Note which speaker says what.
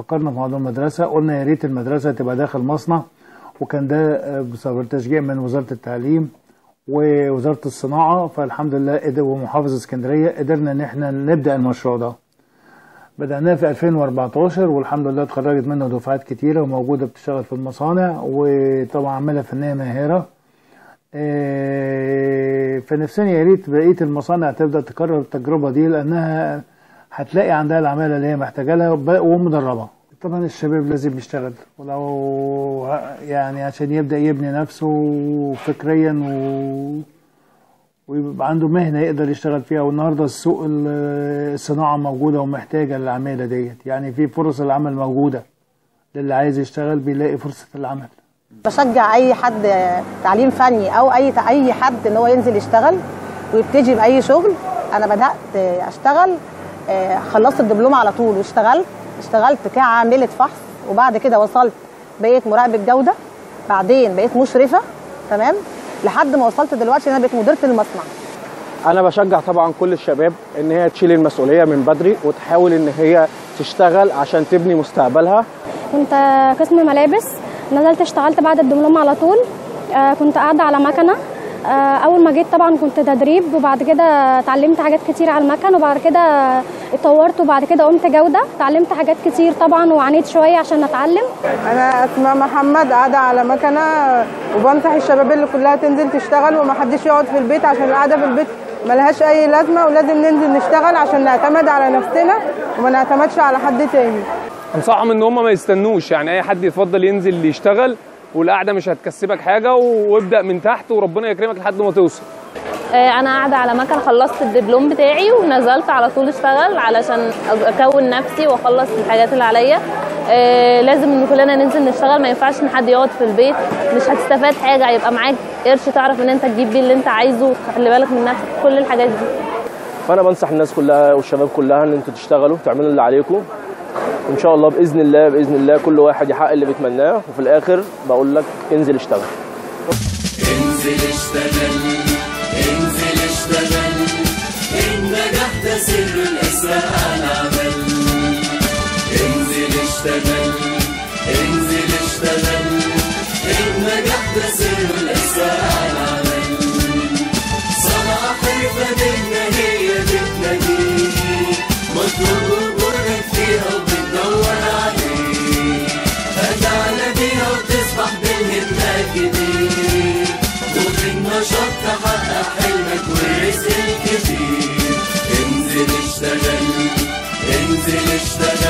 Speaker 1: فكرنا في موضوع المدرسة، قلنا يا ريت المدرسة تبقى داخل مصنع، وكان ده بسبب تشجيع من وزارة التعليم ووزارة الصناعة، فالحمد لله ومحافظة اسكندرية قدرنا ان احنا نبدا المشروع ده. بدأناه في 2014 والحمد لله اتخرجت منه دفعات كتيرة وموجودة بتشتغل في المصانع، وطبعا عاملة فنية ماهرة. فنفسنا يا ريت بقية المصانع تبدأ تكرر التجربة دي، لأنها هتلاقي عندها العمالة اللي هي محتاجة لها ومدربة. طبعا الشباب لازم يشتغل، ولو يعني عشان يبدأ يبني نفسه فكريا ويبقى عنده مهنة يقدر يشتغل فيها. والنهارده السوق الصناعة موجودة ومحتاجة للعمالة ديت، يعني في فرص العمل موجودة للي عايز يشتغل بيلاقي فرصة العمل.
Speaker 2: بشجع أي حد تعليم فني أو أي حد إن هو ينزل يشتغل ويبتدي بأي شغل. أنا بدأت أشتغل، خلصت الدبلوم على طول واشتغلت، اشتغلت كعاملة فحص، وبعد كده وصلت بقيت مراقبة جودة، بعدين بقيت مشرفة، تمام، لحد ما وصلت دلوقتي انا بقيت مديره المصنع.
Speaker 3: انا بشجع طبعا كل الشباب ان هي تشيل المسؤولية من بدري وتحاول ان هي تشتغل عشان تبني مستقبلها.
Speaker 4: كنت قسم ملابس، نزلت اشتغلت بعد الدبلوم على طول. كنت قاعدة على مكنه. اول ما جيت طبعا كنت تدريب، وبعد كده اتعلمت حاجات كتير على المكن، وبعد كده اتطورت، وبعد كده قمت جوده، اتعلمت حاجات كتير طبعا وعانيت شوية عشان اتعلم.
Speaker 5: انا اسماء محمد، قاعدة على مكنه، وبنصح الشباب اللي كلها تنزل تشتغل ومحدش يقعد في البيت، عشان القعدة في البيت ملهاش اي لازمه، ولازم ننزل نشتغل عشان نعتمد على نفسنا وما نعتمدش على حد تاني.
Speaker 6: انصحهم ان هم ما يستنوش، يعني اي حد يفضل ينزل يشتغل، والقعده مش هتكسبك حاجة، وابدا من تحت وربنا يكرمك لحد ما توصل.
Speaker 7: انا قاعدة على مكن، خلصت الدبلوم بتاعي ونزلت على طول اشتغل علشان اكون نفسي واخلص الحاجات اللي عليا. لازم ان كلنا ننزل نشتغل، ما ينفعش ان حد يقعد في البيت، مش هتستفاد حاجة، هيبقى معاك قرش تعرف ان انت تجيب بيه اللي انت عايزه، وتخلي بالك من نفسك، كل الحاجات دي.
Speaker 8: فانا بنصح الناس كلها والشباب كلها ان انتوا تشتغلوا، تعملوا اللي عليكم، وان شاء الله باذن الله باذن الله كل واحد يحقق اللي بيتمناه، وفي الاخر بقول لك انزل اشتغل.
Speaker 9: انزل اشتغل، انزل اشتغل، النجاح ده سر الاسراء على العمل. انزل اشتغل، انزل اشتغل، النجاح ده سر الاسراء على العمل. صنع حرفة بينا هي بتناديك، مطلوب وجودك فيها وبتدور عليك، هتعلى بيها وتصبح بالهمة كبير، وبالنشاط تحقق حلمك والرزق الكبير. انزل اشتغل، انزل اشتغل.